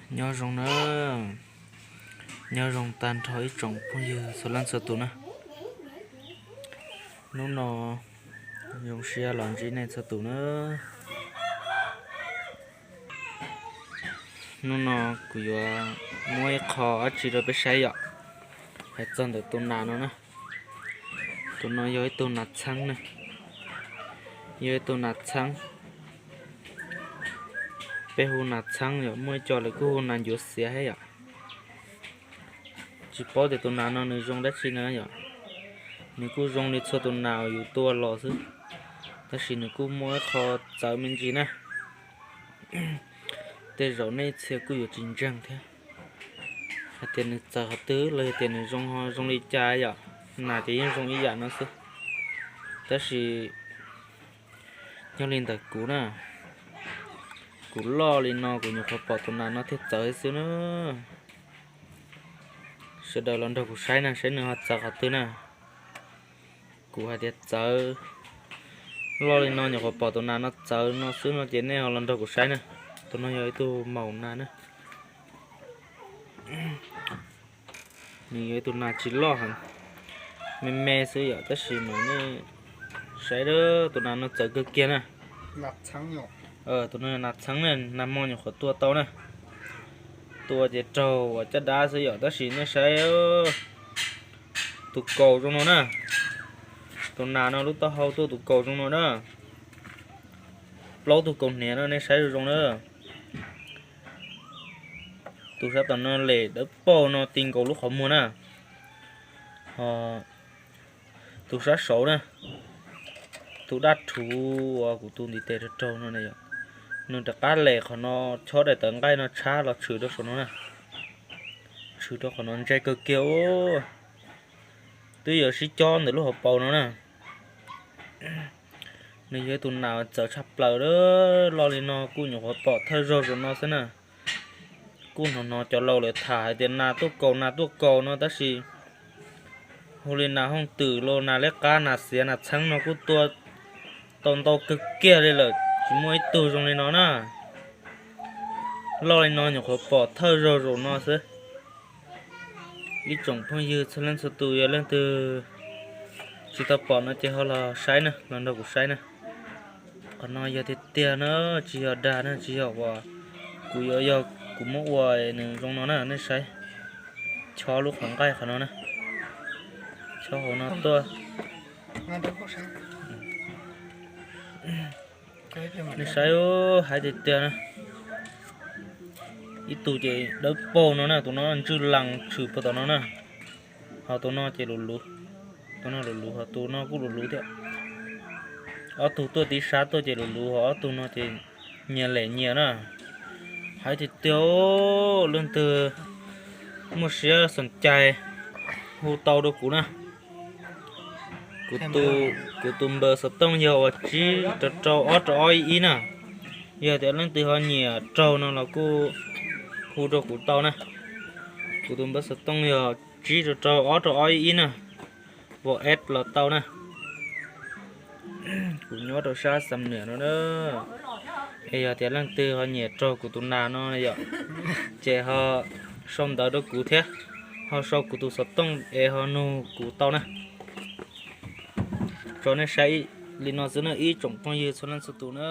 Nyob zoo na, nyob zoo tag nrho ib tsoom phooj ywg txhua leej txhua tus na. Hnub no zoo siab los ntsib nej txhua tus na. Hnub no kuv yuav muab ib qho dab tsi rau peb saib yom. Hais txog ntawm tus nas no na, tus no yog ib tug nas txheeb na, yog ib tug nas txheeb. Peb hu nas txheeb yom, muaj ib co lawv kuj hu nas ncuav xiav thiab yom. Tsis paub tias tus nas no nws zoo dab tsi na yom. Nws kuj zoo li txhua tus nas uas yus tua los xwb, tab sis nws kuj muaj ib qho txawv me ntsis na. Tej zaum nej txhia kuj yuav tsis ntseeg thiab, hais tias nws txawv qhov twg los yog tias nws zoo zoo li cas yom. Nas ces yeej zoo ib yam no xwb, tab sis nyob li ntawm kuv na, kuv loj li no kuv nyuam qhuav pom tus nas no thiaj txawv xwb na. Sawv daws los nrog kuv saib na, saib nws ho txawv qhov twg na. Kuv hais tias txawv, loj li no nyuam qhuav pom tus nas no txawv no xwb no ces nej ho los nrog kuv saib na. Tus no yog ib tug maum nas na. Nws yog ib tug nas tsis loj heev, me me xwb yom, tab sis mas nej saib, tus nas no txawv kawg kiag na. Tus no nas txheeb na, nag hmo nyuam qhuav tua tau na. Tua ces raug uas caj dab xwb yom, tab sis nej saib tus kaus zoo no na. Tus nas no lub taub hau tuaj tus kaus zoo no na. Plaub tug kaus hniav no nej saib zoo zoo na. Tus sab tom no lem dawb paug no ti nkaus lub qhov muag na. Ho tus sab saud na, tus daj rhuv uas kuv tus ntiv tes raug raug no na yom, nws rov qab lem qhov no, chob daim tawv nqaij no tshab los tshwm rau saum no na. Tshwm rau qhov no ntse kawg kiag, twb yuav sib cob ntawm lub hauv paus no na. Nws yog ib tus nas txawv tshaj plaws, loj li no kuj nyuam qhuav pom thawj zaug zaum no xwb na. Kuj hnov hnov cov laus lawv tham hais tias nas tuaj kaus nas tuaj kaus no, tab sis hu li nas hooj twm los nas liab qab nas xiav nas txheeb no kuj tua tau ntau kawg kiag li lawm, tsis muaj ib tug zoo li no na. Loj li no nyuam qhuav pom thawj zaug zaum no xwb. Ib tsoom phooj ywg txhua leej txhua tus yog leej twg tsis tau pom no ces ho los saib na, los nrog kuv saib na. Qhov no yog tiag tiag na, tsis yog dag na, tsis yog uas kuv yuav yog kuv muab ua nws zoo no na, nej saib. Chob lub qhov nqaij qhov no na, chob hauv no tuaj. Nej saib, hais tiag tiag na, ib tug ces dawb paug no na, tus no ntswj lees tshwm puag tom no na, ho tus no ces luv luv, tus no luv luv ho tus no kuj luv luv thiab. Ob tug tuaj tib sab tuaj ces luv luv ho ob tug no ces nyias lem nyias na. Hais tiag tiag, leej twg muaj siab xoom cai hu tau rau kuv na. Kuv tus npawb xov tooj yog uas tsib rau rau ob rau ob ib ib na. Yog tias leej twg ho nyiam raug no los kuj hu rau kuv tau na. Kuv tus npawb xov tooj yog tsib rau rau ob rau ob ib ib na. Vos es los tau na. Kuv nyob rau sab Xam Nuam no na. Es yog tias leej twg ho nyiam raug kuv tus nas no yom, ces ho sau ntawv rau kuv thiab, ho sau kuv tus xov tooj es ho nug kuv tau na. Tso nej saib li no xwb na ib tsoom phooj ywg txhua leej txhua tus na.